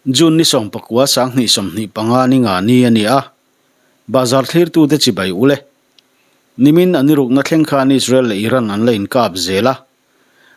June ni sawmpakua sanghnih 25 ni nga ni a ni a, Bazar thlirtute chibai ule. Nimin an irukna thleng khan Israel leh Iran an la inkap zel a.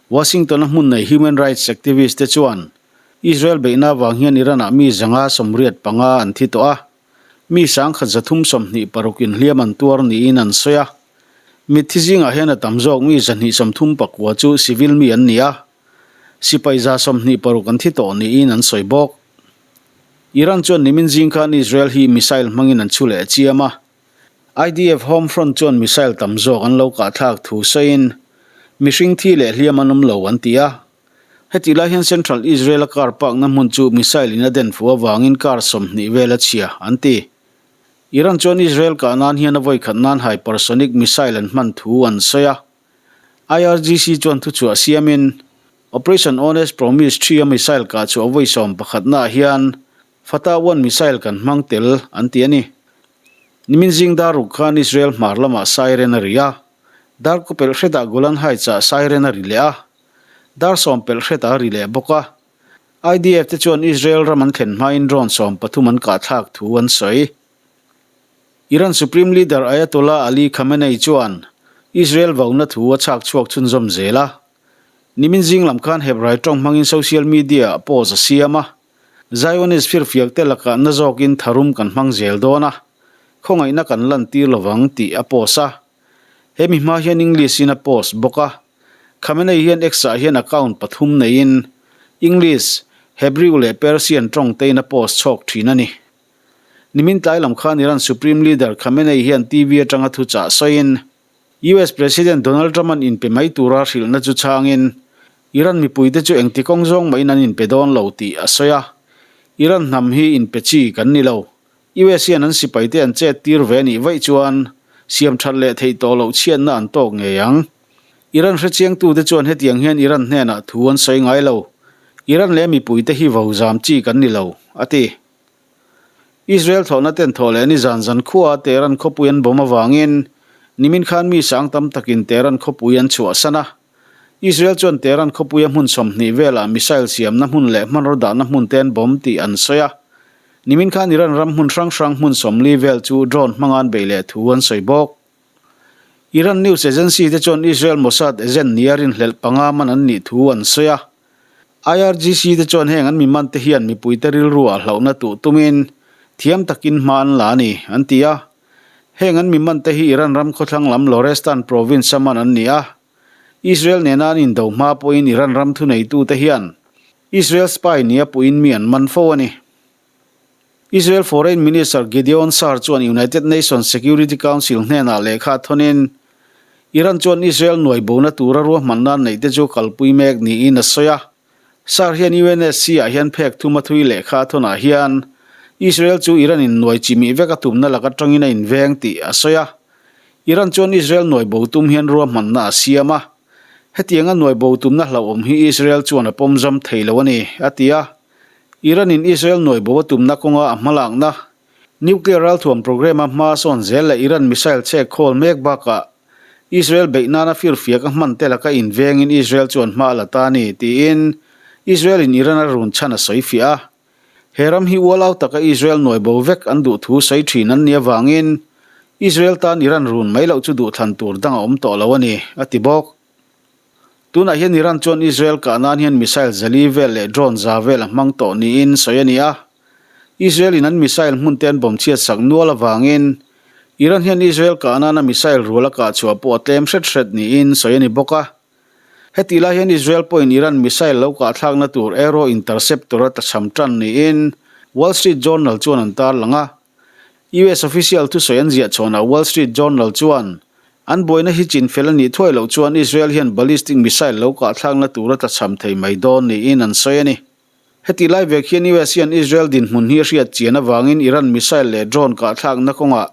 Washington-a hmun nei human rights activist te chuan Israel beihna avang hian Iran-ah mi zanga 85 an thi tawh a, mi sangkhat 326 inhliam an tuar niin an sawi a. Mitthi zingah hian a tam zawk mi 239 chu civil mi an ni a, Sipai 26 an thi tawh niin an sawi bawk. Iran chuan nimin zing khan Israel hi missile hmangin an chhu leh chiam a. IDF home front chuan missile tam zawk an lo kahthlak thu sawiin mihring thi leh hliam an awm lo an ti a. Hetih lai hian Central Israel-a car park-na hmun chu missile in a den fuh avangin car 20 vel a chhia an ti. Iran chuan Israel kah nan hian a vawikhat nan hypersonic missile an hman thu an sawi a. IRGC chuan thuchhuah siamin, Operation Honest Promise ṭhi-a missile kah chhuah vawi sawm pakhatnaah hian Fatah One missile kan hmang tel an ti a ni. Nimin zing dar ruk khan Israel hmar lamah siren a ri a, dar kaw pelh hretah Golan Heights-ah siren a ri leh a, dar sawm pelh hretah a ri leh bawk a. IDF te chuan Israel ram an thlen hmain drone 13 an kahthlak thu an sawi. Iran Supreme Leader Ayatollah Ali Khamenei chuan Israel vauna thu a chhak chhuak chhunzawm zel a. Nimin zing lam khan Hebrai tawng hmangin social media-ah post a siam a. Zionist firfiak te lakah na zawkin tharum kan hmang zel dawn a, khawngaihna kan lantir lovang tih a post a. He mi hma hian English-in a post bawk a. Khamenei hian X-ah hian account pathum neiin English, Hebrew leh Persian tawng tein a post chhawk thin a ni. Nimin tlai lam khan Iran Supreme Leader Khamenei hian TV atanga thuchah sawiin, US President Donald Trump-a'n inpe mai tura hrilhna chu chhangin, Iran mipuite chu engti kawng zawng mahin an inpe dawn lo tih a sawi a. Iran hnam hi inpe chi kan ni lo. US hian an sipaite an chet tir ve nih vaih chuan siam that leh theih tawh loh chhiatna an tawk ngei ang. Iran hrechiangtute chuan hetiang hian Iran hnenah thu an sawi ngai lo. Iran leh mipuite hi vo zam chi kan ni lo, a ti. Israel thlawhna ten thawh leh nizan zan khuaa Tehran khawpui an bawm avangin nimin khan mi sang tam takin Tehran khawpui an chhuahsan a. Israel chuan Tehran khawpuia hmun 20 velah missile siamna hmun leh hmanraw dahna hmun te an bawm tih an sawi a. Nimin khan Iran ram hmun hrang hrang hmun 40 vel chu drone hmanga an beih leh thu an sawi bawk. Iran news agency te chuan Israel Mossad agent nia rinhlelh panga man an nih thu an sawi a. IRGC te chuan heng an mi man te hian mipuite rilruah hlauhna tuh tumin thiam takin hma an la a ni, an ti a. Heng an mi man te hi Iran ram khawthlang lam Lorestan province-a man an ni a. Israel nena an indo hma pawhin Iran ram thuneitute hian Israel spy nia puhin mi an man fo a ni. Israel Foreign Minister Gideon Saar chuan United Nations Security Council hnenah lehkha thawnin, Iran chuan Israel nuai bona tura ruahmanna an neihte chu kalpui mek niin a sawi a. Saar hian UNSC-ah hian phek thum a thui lehkha a thawnah hian Israel chu Iran-in nuai chimih vek a tumna lak atangin a inveng tih a sawi a. Iran chuan Israel nuai bo tum hian ruahmanna a siam a. Hetianga nuai bo tumna hlauhawm hi Israel chuan a pawmzam thei lo a ni, a ti a. Iran-in Israel nuai bo a tumna kawnga a hmalakna, nuclear ralthuam program-a hma sawn zel leh Iran missile chhek khawl mek bakah Israel beih nana firfiak a hman te laka invengin Israel chuan hma a la ta a ni, tiin Israel-in Iran a run chhan a sawi fiah a. He ram hi ualau taka Israel nuai bo vek an duh thu sawi thin an nih avangin Israel tan Iran run mai loh chu duhthlan tur dang a awm tawh lo a ni, a ti bawk. Tunah hian Iran chuan Israel kah nan hian missile 400 vel leh drone 100 vel a hmang tawh niin sawi a ni a. Israel in an missile hmun te an bawm chhiat sak nual avangin Iran hian Israel kah nana missile rual a kah chhuah pawh a tlem hret hret niin sawi a ni bawk a. Hetih lai hian Israel pawhin Iran missile lo kah thlakna tur Arrow interceptor a tlachham tan niin Wall Street Journal chuan an tarlang a. US official thusawi an ziah chhawnah Wall Street Journal chuan, An buaina hi chin fel a nih thuai loh chuan Israel hian ballistic missile lo kahthlakna tur a tlachham thei mai dawn niin an sawi a ni. Heti lai vek hian US hian Israel dinhmun hi a hriat chian avangin Iran missile leh drone kahthlakna kawngah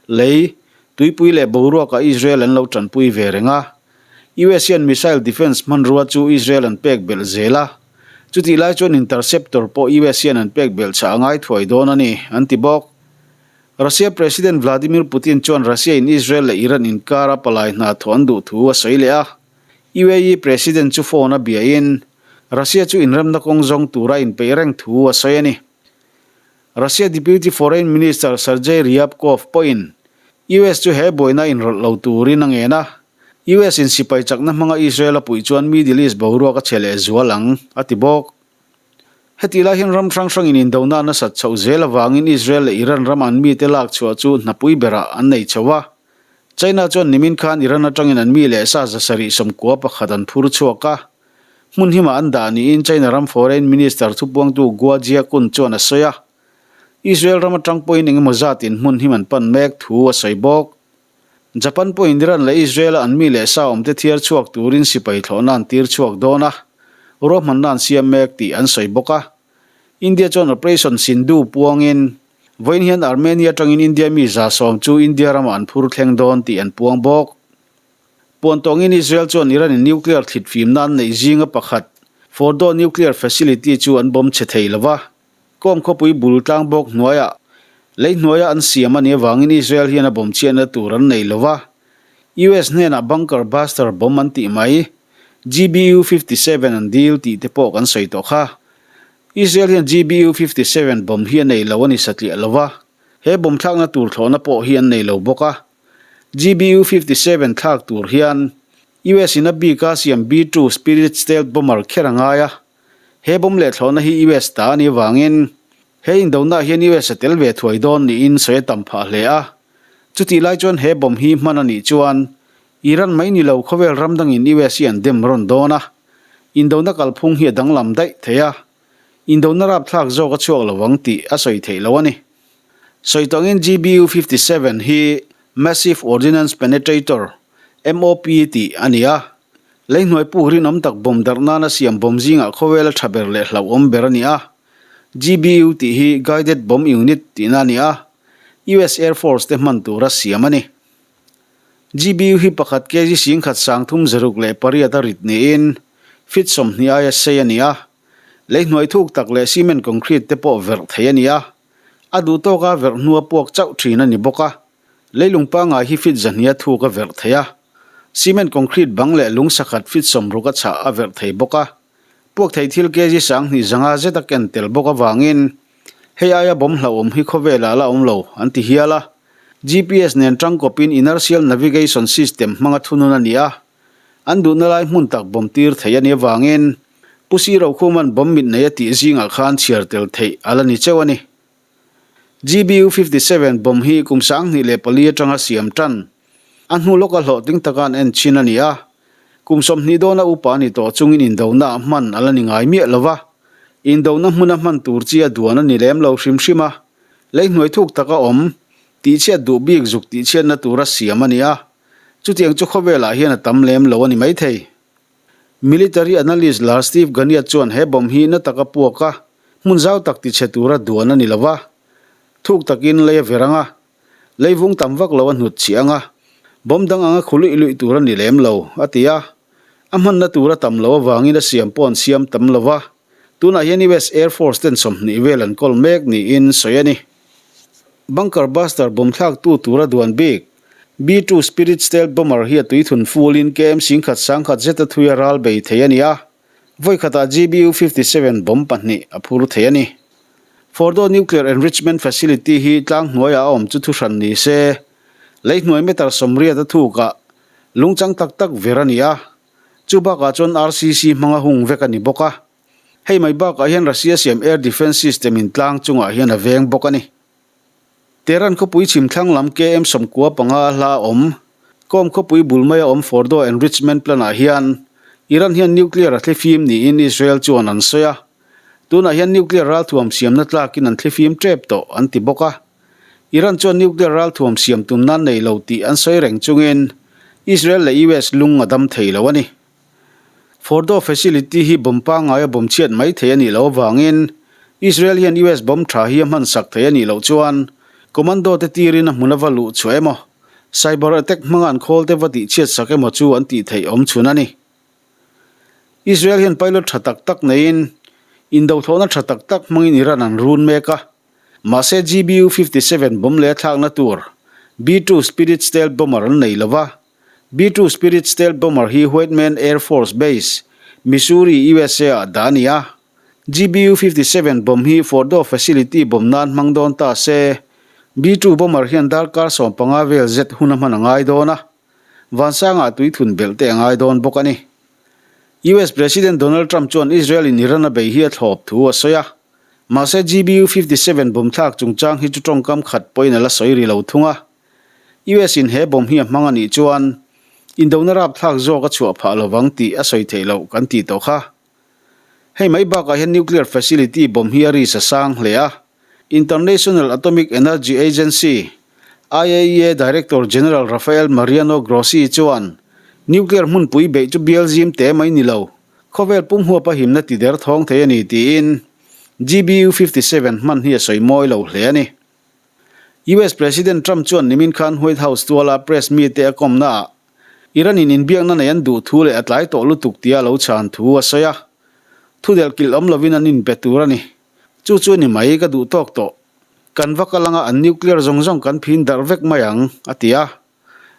lei, tuipui leh boruakah Israel an lo tanpui ve reng a. US hian missile defence hmanrua chu Israel an pek belh zel a, chutih lai chuan interceptor pawh US hian an pek belh chah a ngai thuai dawn a ni, an ti bawk. Russia President Vladimir Putin chuan Russia in Israel leh Iran inkara palai hna thawh an duh thu a sawi leh a. UAE President chu phone a biain, Russia chu inremna kawng zawng tura inpeih reng thu a sawi a ni. Russia Deputy Foreign Minister Sergei Ryabkov pawhin US chu he buaina inrawlh lo turin a ngen a, US in sipai chakna hmanga Israel a puih chuan Middle East boruak a che leh zual ang, a ti bawk. Hetih lai hian ram hrang hrangin indona a nasat chhoh zel avangin Israel leh Iran ram an mite lak chhuah chu hnapui berah an nei chho a. China chuan nimin khan Iran atangin an mi leh sa 790 pakhat an phur chhuak a. Hmun himah an dah niin China ram Foreign Minister thupuangtu Guo Jiakun chuan a sawi a. Israel ram atang pawhin engemaw zatin hmun him an pan mek thu a sawi bawk. Japan pawhin Iran leh Israel-a an mi leh sa awmte thiar chhuak turin sipai thlawhna an tir chhuak dawn a, ruahmanna an siam mek tih an sawi bawk a. India chuan Operation Sindhu puangin, vawiin hian Armenia atangin India mi 110 chu India ramah an phur thleng dawn tih an puang bawk. Puan tawngin Israel chuan Iran-in nuclear thlit fimna an neih zinga pakhat, Fordow nuclear facility chu an bomb chhe thei lo va. Kawm khawpui bul tlang bawk hnuaiah lei hnuaia an siam a nih avangin Israel hian a bomb chhiatna tur an nei lo va. US hnenah bunker buster bomb an tih mai, GBU 57 an dil tih te pawh kan sawi tawh kha. Israel hian GBU 57 bomb hi a nei lo a ni satliah lo va, he bomb thlakna tur thlawhna pawh hi an nei lo bawk a. GBU 57 thlak tur hian US in a bika siam B-2 Spirit stealth bomber kher a ngai a. He bomb leh thlawhna hi US ta a nih avangin he indona hian US a tel ve thuai dawn niin sawi a tam phah hle a. Chutih lai chuan he bomb hi hman a nih chuan Iran mai ni lo khawvel ram dangin US hi an dem rawn dawn a, indona kalphung hi a danglam daih thei a, indona rapthlak zawk a chhuak lo ang tih a sawi theih lo a ni. Sawi tawngin GBU 57 hi Massive Ordnance Penetrator, MOP, tih a ni a. Lei hnuai puk rinawm tak bawm darh nana siam bawm zingah khawvel a tha ber leh hlauhawm ber a ni a. GBU tih hi Guided Bomb Unit tihna a ni a, US Air Force te hman tura siam a ni. GBU hi pakhat kg 10 368 a rit niin feet 20 aia sei a ni a. Lei hnuai thuk tak leh cement concrete te pawh verh thei a ni a. A duh tawka verh hnua puak chauh thin a ni bawk a. Leilung pangngai hi feet 200 a thuk a verh thei a, cement concrete bang leh lung sakhat feet 60 a chhah a verh thei bawk a. Puak thei thil kg 2500 zet a ken tel bawk avangin hei aia bomb hlauhawm hi khawvelah la awm lo an ti hial a. GPS nen tangkawpin inertial navigation system hmanga thunun a ni a, an duhna lai hmun tak bomb tir thei a nih avangin Pu Si Rokhuma'n bomb mit nei a tih zingah khan chhiar tel theih a la ni cheu a ni. GBU 57 bomb hi kum 2004 atanga siam tan. A hnu lawka hlawhtling taka an en chin a ni a. Kum 20 dawna upa a ni tawh chungin indona a hman a la ni ngai miah lo va. Indona hmuna hman tur chi a duan a ni lem lo hrim hrim a. Lei hnuai thuk taka awm, tihchhiat duh bik zuk tihchhiatna tura siam a ni a. Chutiang chu khawvelah hian a tam lem lo a ni maithei. Military analyst lar Steve Gania chuan he bomb hi na taka puak a, hmun zau tak tichhe tura duan a ni lo va. Thuk takin lei a ver ang a, lei vung tam vak lo a hnut chhiah ang a, bomb dang anga khu luih luih tur a ni lem lo, a ti a. A hmanna tur a tam lo avangin a siam pawh an siam tam lo va. Tunah hian US Air Force ten 20 vel an kawl mek niin sawi a ni. Bunker Buster bomb thlaktu tura duan bik B-2 Spirit Stealth Bomber hi a tui thun fulin KM 10,000 10,000 zeta thui a ral bei thei a ni a, vawi khatah GBU 57 bomb pahnih a phur thei a ni. Fordow Nuclear Enrichment Facility hi tlang hnuaiah a awm chu thuhran ni se, lei hnuai meter 80 a thukah lungchang tak tak ver a ni a, chu bakah chuan RCC hmanga hung vek a ni bawk a. Hei mai bakah hian Russia siam air defence system in tlang chungah hian a veng bawk a ni. Tehran khawpui chhim thlang lam KM 95 a hla awm, Qom khawpui bul maia awm Fordow Enrichment Plant ah hian Iran hian nuclear a thlifim niin Israel chuan an sawi a. Tunah hian nuclear ralthuam siamna tlakin an thlifim tep tawh an ti bawk a. Iran chuan nuclear ralthuam siam tum nan nei lo tih an sawi reng chungin Israel leh US lung a dam thei lo a ni. Fordow facility hi bomb pangngai a bomb chhiat mai thei a nih loh avangin Israel hian US bomb tha hi a hman sak thei a nih loh chuan commando te tirin a hmun a va luh chhuah emaw, cyber attack hmanga an khawl te va tih chhiat sak emaw chu an tih theih awm chhun a ni. Israel hian pilot tha tak tak neiin indothlawhna tha tak tak hmangin Iran an run mek a, mahse GBU 57 bomb leh a thlakna tur B-2 Spirit stealth bomber an nei lo va, B-2 Spirit stealth bomber hi Whiteman Air Force Base, Missouri, USA ah dah a ni a. GBU 57 bomb hi Fordow facility bomb nan hmang dawn ta se, B-2 bomber hian darkar 15 vel zet hun a hman a ngai dawn a, vansangah tui thun belh te a ngai dawn bawk a ni. US President Donald Trump chuan Israel in Iran a bei hi a thlawp thu a sawi a, mahse GBU 57 bomb thlak chungchang hi chu tawngkam khat pawhin a la sawi ri lo thung a. US in he bomb hi a hmang a nih chuan indona rapthlak zawk a chhuah phah lovang tih a sawi theih loh kan tih tawh kha. Hei mai bakah hian nuclear facility bomb hi a ri sa sang hle a. International Atomic Energy Agency, IAEA, Director General Rafael Mariano Grossi chuan nuclear hmunpui beih chu bial zim te mai ni lo, khawvel pum huapa himna ti der thawng thei a ni tiin GBU 57 hman hi a sawi mawi lo hle a ni. US President Trump chuan nimin khan White House tuala press mite a kawmnaah Iran in inbiakna nei an duh thu leh a tlai tawh lutuk tia a lo chhan thu a sawi a. Thu delh kilh awm lovin an inpe tur a ni. Chu chu ni mai ka duh tawk tawh. Kan va kal anga an nuclear zawng zawng kan phin darh vek mai ang, a ti a.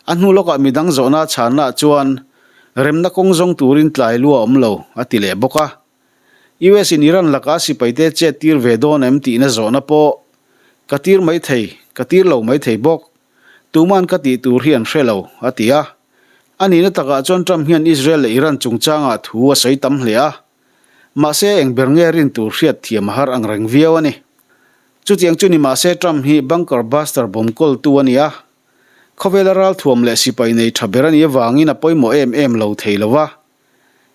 A hnu lawkah midang zawhna a chhannaah chuan remna kawng zawng turin tlai lu a awm lo, a ti leh bawk a. US in Iran lakah sipaite chet tir ve dawn em tihna zawhna pawh ka tir mai thei, ka tir lo mai thei bawk. Tuman ka tih tur hi an hre lo, a ti a. A nihna takah chuan Trump hian Israel leh Iran chungchangah thu a sawi tam hle a. Mahse, eng ber nge rin tur hriat thiam a har ang reng viau a ni. Chutiang chu ni mahse Trump hi bunker buster bomb kawltu a ni a. Khawvela ralthuam leh sipai nei tha ber a nih avangin a pawimawh em em lo thei lo va.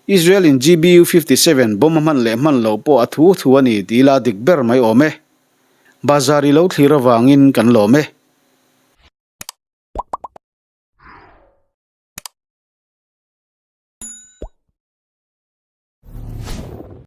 Israel in GBU 57 bomb a hman leh hman loh pawh a thu thu a ni tih ila dik ber mai awm e. Bazar i lo thlir avangin kan lawm e.